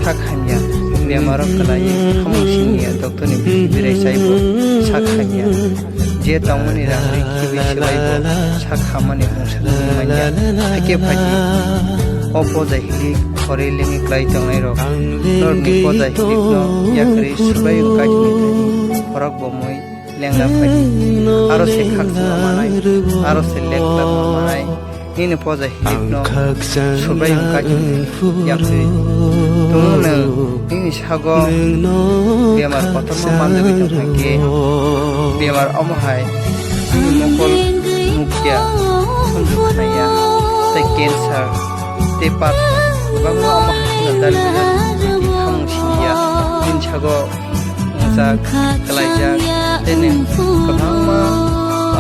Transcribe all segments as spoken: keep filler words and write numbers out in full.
Sak hamya, bemaro kwlaiwi hamung siniya, doctorni bisi berai chaibo sak hamya. Je tongmani rang ri khibi swlaibo sak hammani mungsa wngwi manya. Hakhe phaidi o poja hilik khorwi lengwi klai tongnairok norokni poja hilikno yakarwi swbai wng kaitini thani borok bo mui lengna phaidi. Aro se khakchangma manai, aro se lekhlakma manai. Nini poja hilikno subraiyung kaichung yakri. Tumung nwng nini sago bemar kotorma manjagwi tongkha khe, bemar omo hai nini mokol nukya, khunju khnaya, tei cancer, tei pathor, kwbangma omo hai kheno dal bidal hamung siniya. Nini sago wngjak, kwlaijak, tei nwng kwbangma,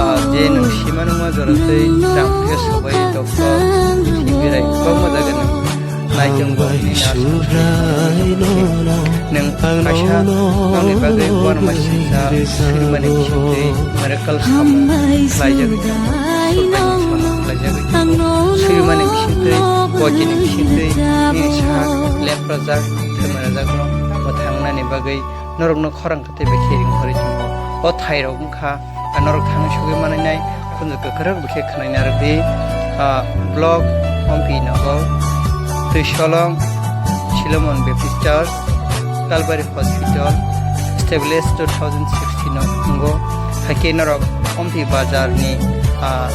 ah, je nwng sima nungma jora tei cham khe sobai doctor, birai kwbangma jaga nwng naichongo nini aswk nwng kaisa nokni bagwi uanama singcha srimani bisingtwi miracle samung khlaijagwi thango, surbaini samung khlaijagwi thango, srimani bisingtwi, kochini bisingtwi nini sak leprajak, thwimanajakno mwthangnani bagwi norokno khorang khe tei bai khe ring hori tongo. O thairok wngkha, ah, norok thangwi sugwi mananai khunju kwkrwk bai khe khwnaina rwdi, ah, block Ompi Nagar, Twisolong, Solomon Baptist Church, Calvary Hospital, Established two thousand sixteen no wngo. Hakhe norok Ompi Bazar ni, ah,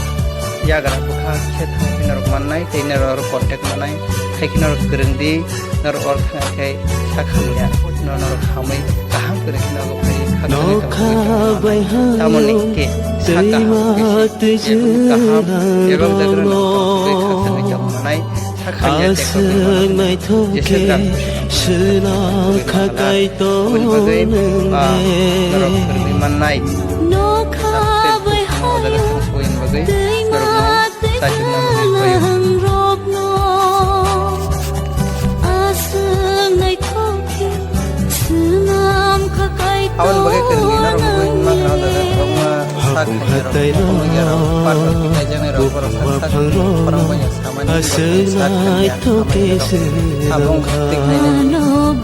yagra bwkha khe thangwi norok mannai tei norok oro contact manai. Hakhe norok kwrwngdi. Norok oro thangkhe sak hamya, no norok hamwi kaham kwrwi kheno abo phai kha khani tongwi tongma. Tamoni khe sak kaham khe se ebong kaham, ebong jagra no tongwi kha khani tongmanai sak hamya tei kha khani tongmanai. Jesa gram aboni bagwi, ah, norok kwrwi mannai. Sak tei bukhang o jaga thang soi bagwi norok no Aboni bagwi kwrwngwi norok mui ma khna jaga kwbangma sak khainai rok, kwbangma ya rok, park rok kaijaknai rok, borok sak sak khorang bai samani sak khainai rok, samung tik khainai rok.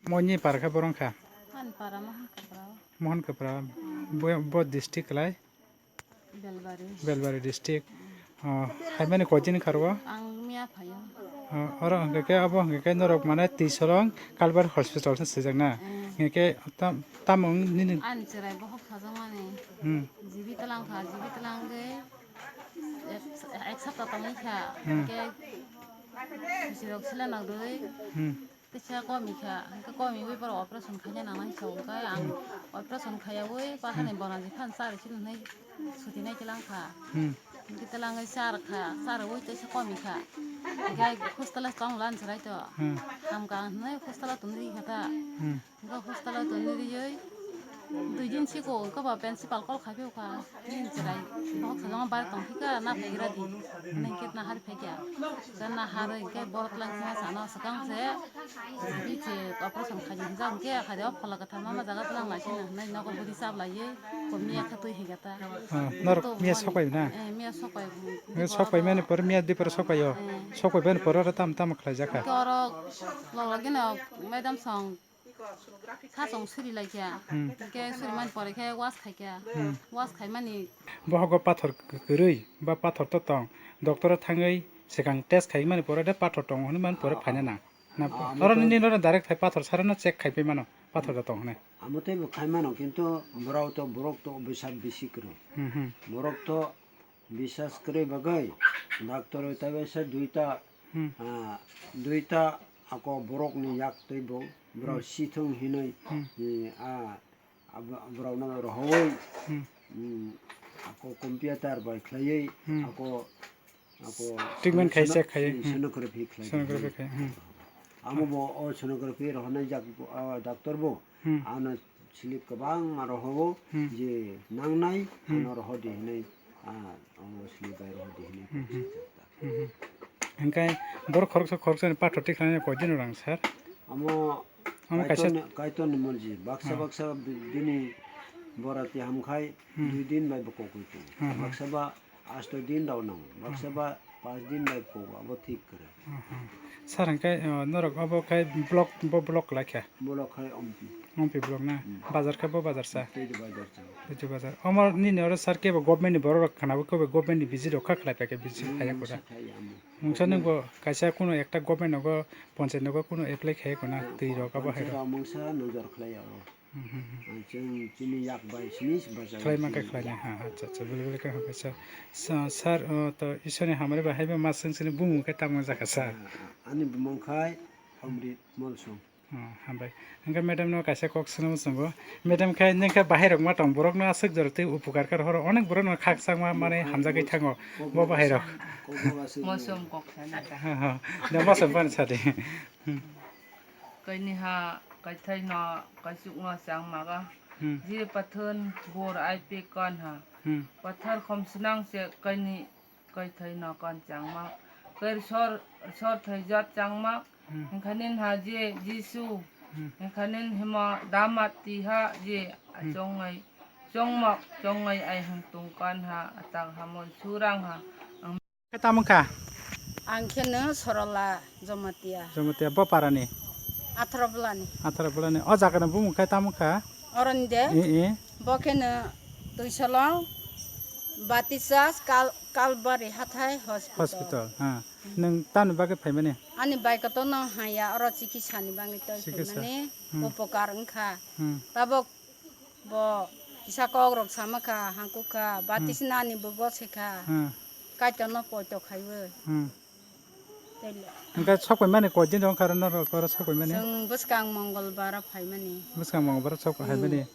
Moni para khe borong kha? Ani para Mohon Kapra. Mohon Kapra. Bo, bo district klai? Belbari. Belbari district. Oh, haimani koi din kharwa? Ang miya phayo. Oh, oro hwnkhe khe abo hwnkhe khe norok mane Twisolong Calvary Hospital se swijak na? Mm. Hwnkhe tam, tamo wng nini? Ani chwrai bohok sajakmani. Hmm. Jibi tlang kha, jibi tlang khe ek, ek sapta tongwi kha. Hmm. Hwnkhe sisirok sila nang rwi. Hmm. Teisa komi kha, hwnkhe komi wi borok operation khaina nangna hinwi sa hwnkhe ang operation khaiyawi pathani bonaji phan chari sini hinwi suti nai kilang kha. Hmm. Hwnkhe telangwi char kha, char wi teisa komi kha. Hwnkhe hostela tong lan chwrai to. Hmm. Hamkha ang hinwi hostela tongwi kha ta. Hmm. Hwnkhe hostela tongwi riwi dui din siko hwnkhe ba principal call khai phiyokha. Nini chwrai bohok sajama bar tong phika na phaigra di. Nini khe na hari phaikya. Khe na hari khe borok lang sima sana swkang se. Biche operation khaidi hinjak khe khaidi o phola kwthar mama jaga tlang lai sina hinwi nogo budi chap laiwi. Komni ekha twi hinga ta. Ah, norok miya sopai na? Eh, miya sopai. Miya sopai mani pore miya dipor sopai o. Eh. Sopai bani pore oro tam tam khlai jakha. Khe oro log logino madam song Sachwng suri lai kha. Hmm. Hwnkhe suri mani pore khe wash khai kha. Hmm. Wash khai mani. Bohogo pathor kwrwi ba pathor to tong. Doctor o thangwi swkang test khai mani pore de pathor tongo hwnwi mani pore phaina nang. Na, ah, oro nini noro direct khai pathor sara no check khai pai mano pathor da tong hwnwi. Amo tei bo khai mano kintu borok to, borok to bisas bisi kwrwi. Hmm, hmm. Borok to Bisas kwrwi bagwi doctor o tei waisa duita, hmm, ah, duita ako borokni yak twi bo borok, hmm, sithung hinwi, hmm, eh, ah, ab-, borokno rohowoi, hmm, mm, ako computer bai khlaiwi, hmm, ako, ako treatment khai sono-, check khai, mm, hmm, sonography khlai sonography khai, hmm. Amo bo o sonography rohornai jak, ah, doctor bo, hmm, ano slip kwbang aro hobo, hmm, je nangnai, hmm, ano rohor di hinwi, ah, o slip bai rohor di hinwi, hmm, hmm, swijak ta. Hmm, hmm. Hwnkhe borok khoroksa khoroksa ni pathor tikhlai koi din rang sir? Amo, amo kaisa Kaitorni, Kaitorni morji. Baksa, hmm, baksa bi-, bini bora ti hamkhai, hmm, dui din bai bo kokoi tongo. Hmm, hmm. Baksa ba asto din rok nango. Hmm. Baksa ba Pas din bai po abo thik kwrwi. Aha. Sir, hwnkhe, uh, norok obo khai block, bo block kwlai kha? Block khai Ompi. Ompi block na? Hmm. Bazar khe bo bazar sa? Tei bazar sa. Tei bazar. Omo nini oro sir kebo government ni borok rok khna bo kebo government ni visit rok kha khlai phaikha visit Hmm, khaiya kura. Sa khai amo. Mungsa nung bo kaisa kuno ekta government nogo panchayat nogo kuno apply khaiya kuna twi rok abo hai rok. Panchayat mungsa nojor khlai ya oro. Hmm, hmm, hmm. Ang chwng chini yak bai simi se bachai Khlai mankha chini khlai yak. Ha, acha, acha, bele bele khe hwnkhe sir. Sa-, sir, uh, to Iswrani hamari bai haiba ma swng sini bumung khe tamo jakha sir. Ah, ah, ani bumung khai Amrit Molsong. Oh, hambai. Hwnkhe madam no kaisa kok swngna muchungo. Madam khai nwng khe bahai rok ma tong borok no aswk jora tei upukar kar horo onek borok no khakchangma mane hamjagwi thango bo bahai rok. Kok bo aswk Mosom kok sana ka. Ha, ha. Da mosom pan sadi. Hmm. Kaini ha kaithai no kaisuk no chang maga. Hmm. Je pathon bor ai pe kan ha. Hmm. Pathar khom sinang se kaini kaithai no kan changma. Kair sor, sor thaijat changma. Hmm. Hingkhanin ha je Jisu. Hmm. Hingkhanin hima damat ti ha je Hmm. achongai, chongmak, chongai ai hang tungkan ha, atak hamoi surang ha. Ang Khe tamo kha? Ang khe no Sorola Jomatia. Jomatia bo parani? Atharo Bolani. Atharo Bolani. O jaga no bumung khai tamo kha? Oroni de? E, e. Bo khe no Tuisolong Baptist Church Kal-, Kalbari Hathai Hospital. Hospital, ha. Nwng tamni bagwi phaimani? Ani bai kotor no haya oro chikitsa ni bagwi toi Chikitsa. Phaimani Hmm. upokar wngkha. Hmm. Tabok bo kisa kok rok sama kha, hangkuk kha, Hmm. Baptist nani bo gose kha. Hmm. Kaitor no poito khaiwi. Hmm. Tei le. Hwnkhe sok paimani koi din rok wngkha norok oro sok paimani? Chwng bwskang Mongolbar o phaimani. Bwskang Mongolbar o sok Hmm. phaimani.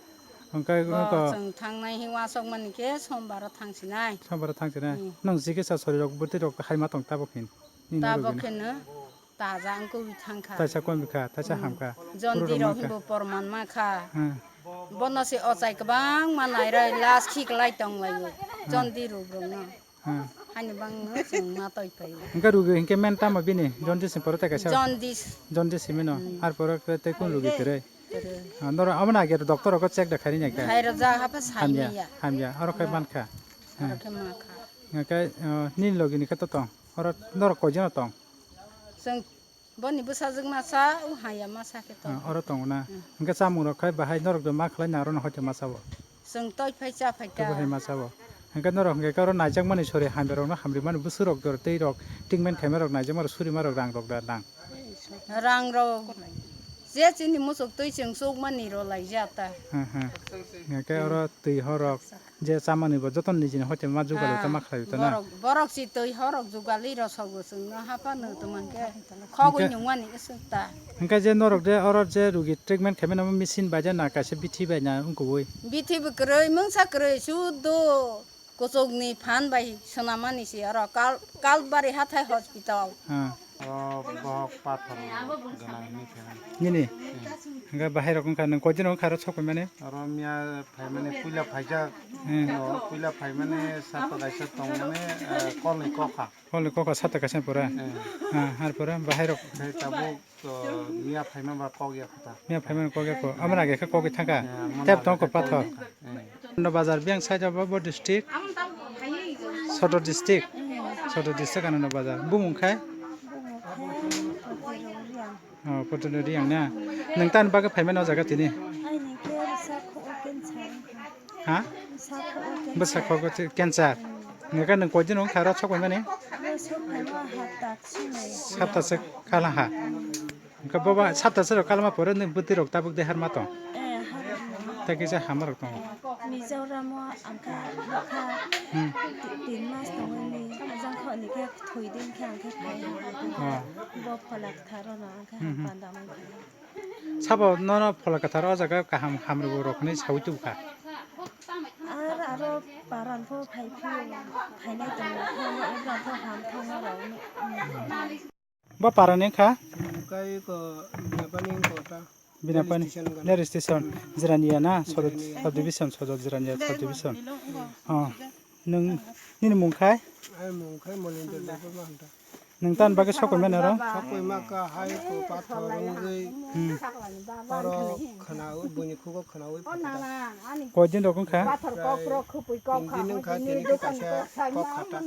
Hwnkhe Bo wngkha chwng thangnai hi uansukmani khe Sombar o thangsinai. Sombar o thangsinai. Hmm. Nwng chikitsa sori rok bwtwi rok hai ma tong tabuk hin? Nini Tabuk rwgwino? Kheno taja wngwi thangkha. Taisa komikha, taisa Hmm. hamkha. Jondi Borok rok rok mangkha. Hinbo porman mankha. Hmm. Bono se ochai kwbangma nairoi last khiklai tonglaio. Hmm. Jondi rok rokno. Hmm. Haini bangno chwng ma toi paio. Hwnkhe rugi hwnkhe men tamo bini? Jaundice ni pore tei kaisa? Jaundice. Jaundice himino? Hmm. Ar pore khe tei kun rugi kwrwi? Kwrwi. Ah, norok aboni age doctor rogo check da khairi nai kha? Khairok jak, hapha sai Hamya, manya. Hamya. Oro khe Oro. Mankha. Oro khe mankha. Hwnkhe, ah, nini logi ni khe to tong? Oro norok koi jona tong? Chwng Boni bwsajwk masa, o haya masa khe tong. Ah, oro tongo na? Hmm. Hwnkhe chamung rok khai bahai norok de ma khlai na aro no hoite masa bo? Chwng toi phai cha phai ta. Kebo hai masa bo. Hwnkhe norok hwnkhe oro naijakmani sori hamya rok no hamri mani bwswk rok dor tei rok treatment khaima rok naijakma rok suri ma rok rang rok da nang? Rang rok je chini muchuk twi chwng chukmani rw lai ja ta. Hmm, hmm. Hwnkhe oro twi horok. Je chamani bo joto nijini hoite ma jugal Ah, tama khlai to na. Borok, borok si twi horok jugali rosok bo chwngno hapha no tongmani khe khogwi Hwnkhe nungmani isuk ta. Hwnkhe je norok de oro je rugi treatment khaimani amo machine bai de na kaisa bithi bai na wngkubui? Bithi bo kwrwi, mungsa kwrwi, suddo kuchukni phan bai swnamani si oro Kal-, Kalbari hathai hospital. Ah. O bohok pathor gwnang hwnwi phaimani. Nini? Hmm. Hwnkhe bahai rok wngkha nwng koi din wngkha aro sok paimani? Oro miya phaimani puila phaijak. Hmm. O puila phaimani sapa kaisa tongmani, eh, kolni kokha. Kolni kokha sata kaisa pura? Hmm. Ah, har pura bahai rok? Khai tabuk, o, miya phaima ba kok ya kho ta. Miya phaima kok ya kho. Amra ge khe kok thangkha. Hmm, amra Tep tong ko ge pathor. Thangkha. Ananda Bazar biyang side o bo district? Sodor district? Sodor district Ananda Bazar. Bumung khai? Oh, Putun Riang na? Nwng tan bagwi phaimani o jaga tini? Ha? Bwsa kho cancer. Nokha nwng koi din wngkha oro sok paimani? Sapta se kala ha. Hwnkhe boba sapta se rok kalma pore nwng bwtwi rok tabuk de harma tong? Eh, harma. Tei kisa hama rok tongo? Mizoram o ang khe nokha Hmm. ti-, tin mas tongwi ni ajang kho ni khe thwi din khe ang khe phai ha. Ah. Bo pholak tharo no ang khe Hmm, hmm. panda mai phai. Sabo nono pholak kwthar o jaga kaham hamrwk rok hinwi saui tubukha. Ar aro paran pho phai phio, phainai tongo, phainai ebra pho ham thangma rok. Bo parani wngkha? Kai ko Binapani wngkha ta. Binapani, rail station gana. Rail station, Jirania na, Sodot Jirania. Subdivision, Sodot Jirania subdivision. Oh, nwng, nini mung khai? Ai mung khai Molendra Debbarma hwn ta. Nwng tan bagwi sokoi mano oro? Sokoi ma ka hai ko pathor wngwi Hmm. Oro khwnawi, buini khugo khwnawi phaikha. Koi din rok wngkha? Pathor kok rok khupui kok Tini kha, wngkha, tini tini kha kaisa kok khata.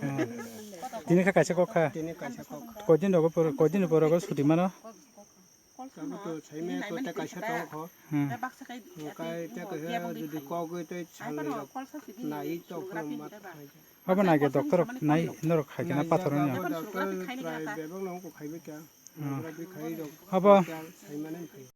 Hmm. Tini kha kaisa kok kha? Tini kaisa kok kha. Koi din rogo poro, koi din poro rogo suti mano? Abo to saimaya ko ta kaisa tong kho. Hmm. Kai ta kaisa jodi kok goi tei salni rok nai to phano mat khai. Abo nai ge doctor rok nai norok khai kena pathor wngya. Abo doctor trai bebak nang ko khaibai kya. Hmm. Abo khai rok abo saimane khai.